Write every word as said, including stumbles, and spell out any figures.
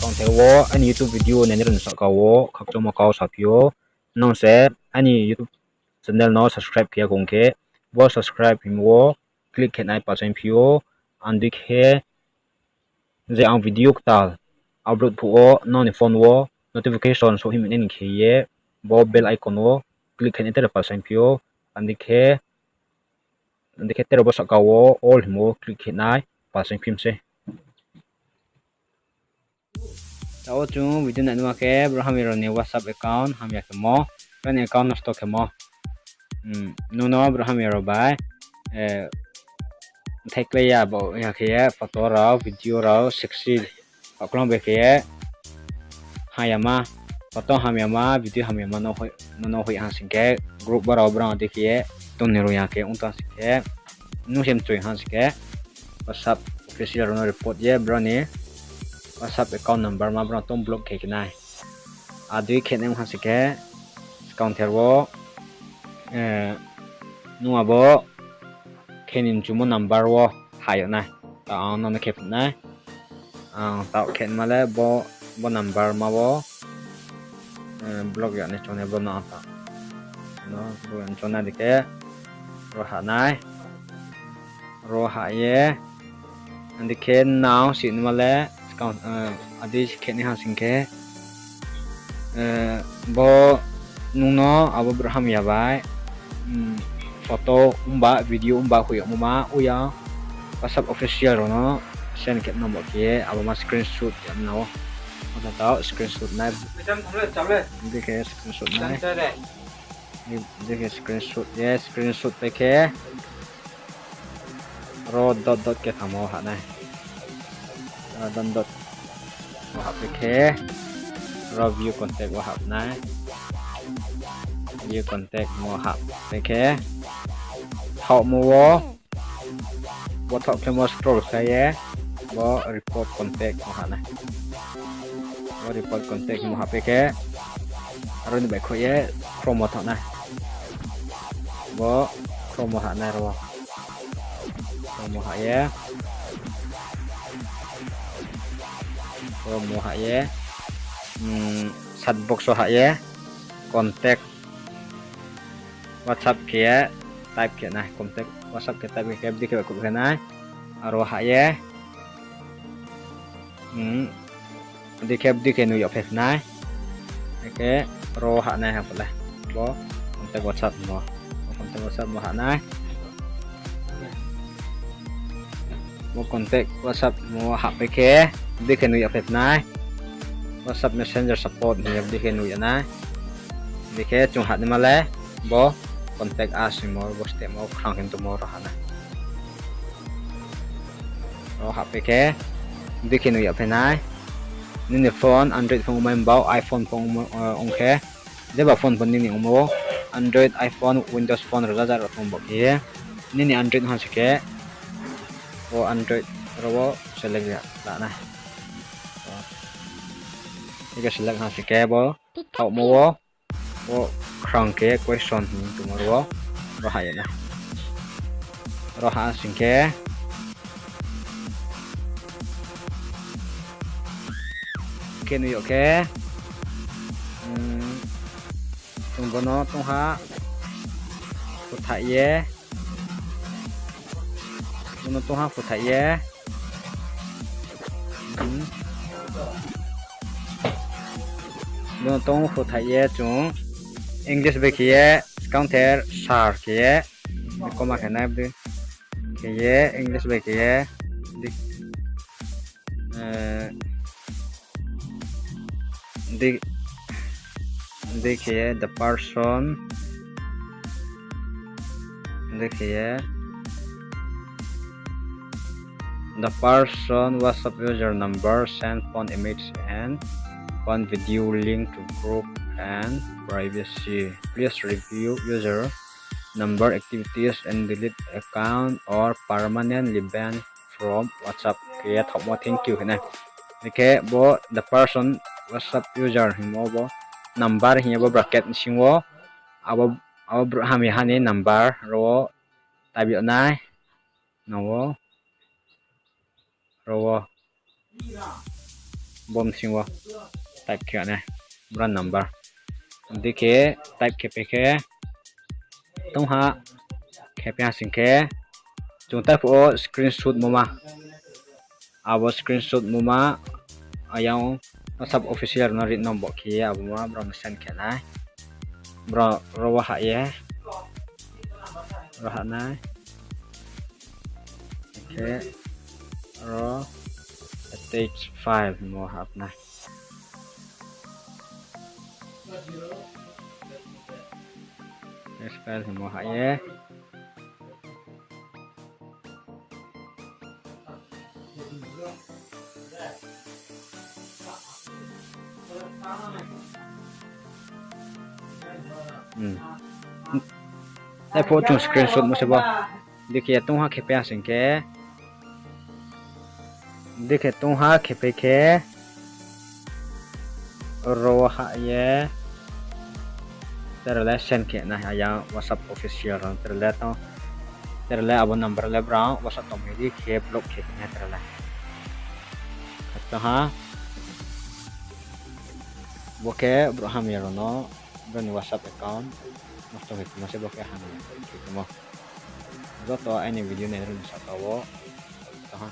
Skang ther wo aini YouTube video nainai rao ni sahka wo khakchangmo kau saphi ou. Nung se aini YouTube channel no subscribe khe ya kong khe, bo subscribe hingmo wo click khe nai palsaingphi ou. Ang dei khe je ang video ktal upload phuh wo nrao ni phone wo notification souhhingmai nai ni khe ye bo bell icon wo click khe nai tre palsaingphi ou. Ang dei khe, ang dei khe tre bo sahka wo all hingmo wo click khe nai palsaingphi mi se. Taoh chung video nainaima khe brouh hamya rao ni WhatsApp account hamya khemo, brouh ni account nosto khemo. Nung no brouh hamya rao bai thaiklai ya bo ya khe ye photo rao, video rao, sexy, akhlong bai khe ye hayama, photo hamyama, video hamyama no no hoih ha sing khe, group wo rao brao dei khe ye tong ni rung ya khe ong tong sing khe, nung se mchoi ha sing khe, WhatsApp official rao no report ye brao ni WhatsApp account number ma brao tong block khe khe nai. Adei khe nai ong ha sing khe, skang ther wo, nung abo khe ni mchumo number wo ha yag nai. Taoh ang no no khe phuh nai. Ang taoh khe nma le bo, bo number ma wo block yag nai chung nai bo no ang ta. No bo chung nai dei khe ro ha nai. Ro ha ye. Adei khe nang si nma le, adei khe nai ha sing khe, bo nung no abo brouh hamya bai photo ongba, video ongba hoih yagmo ma ong ya, WhatsApp official rao no send khe nang bo khe ye abo ma screenshot khe nang ou. Abo taoh screenshot nai. Dei khe screenshot nai. Dei khe screenshot ye, screenshot pai khe ro dot dot khe thamo ha nai. Ro dot dot wo hahpai khe, ro view contact wo hah nai. View contact wo hahpai khe, thaohmo wo, bo thaoh khe mo scroll sa ye, bo report contact wo hah nai. Bo report contact wo hahpai khe, aro ni baihkhouh ye Chrome wo thaoh nai. Bo Chrome wo hah nai ro. Chrome wo hah ye. Chrome wo hah ye. Search box wo hah ye. Contact WhatsApp khe ye type khe nai. Contact WhatsApp khe type khe khe bdi khe baihkhouh khe nai. Aro hah ye. Bdi khe, bdi khe nuh yag phe nai. Akhe ro hah nai ha pho le. Bo contact WhatsApp mo. Bo contact WhatsApp mo hah nai. Bo contact WhatsApp mo hahpai khe, bdi khe nuh yag phe nai. WhatsApp Messenger support hing ye bdi khe nuh yag nai. Bdi khe chung hah naima le, bo contact us hingmo, bo step mo khrang khe tongmo ro hah nai. Ro hahpai khe, bdi khe nuh yag phe nai. Nini phone Android phone ongmai bau, iPhone phone ong khe, jeba phone pho nini ongmo, Android, iPhone, Windows phone rzaja rao tong bo khe ye, nini Android ha sing khe, bo Android ro wo select la nai. Hing khe select ha sing khe bo thaohmo wo, bo khrang khe question hing tongmo ro wo, ro hah ye nai. Ro ha sing khe, khe nuh yag khe, chung bo no tongha phuthaih ye, bo no tongha phuthaih ye, bo no tong phuthaih ye chung English bai khe ye, skangther sir khe ye, koma khe nai bdi khe ye, English bai khe ye, di, di khe ye the person, di khe ye the person WhatsApp user number, send phone image and phone video link to group and privacy. Please review user number activities and delete account or permanently ban from WhatsApp khe ye thaohmo thank you khe nai. Hing khe bo the person WhatsApp user hingmo bo number hing ye bo bracket sing wo abo, abo brouh hamya ha ni number ro wo type yag nai. Nang wo ro wo Bo bsing wo type khe nai, bro number. Di khe type khe pai khe, tong ha khe pai ha sing khe, chung type wo screenshot mo ma. Abo screenshot mo ma, ayang WhatsApp official no ri no bo khe ye abo ma bro no send khe nai. Bro ro wo hah ye, ro hah nai. Khe ro attach file hingmo hah nai. Attach file hingmo hah ye. Type wo chung screenshot mo se bo. Di khe tong ha khe pai ha sing khe. Di khe tong ha khe pai khe, ro wo hah ye, tre le send khe nai, ayang WhatsApp official rao tre le tong, tre le abo number le brao WhatsApp tongmai di khe block khe nai tre le. Khato ha, bo khe brouh hamya rao no, brouh ni WhatsApp account nosto khe tongmo se bo khe hamya khe tongmo. Joto aini video nai rao ni saka wo, khato ha.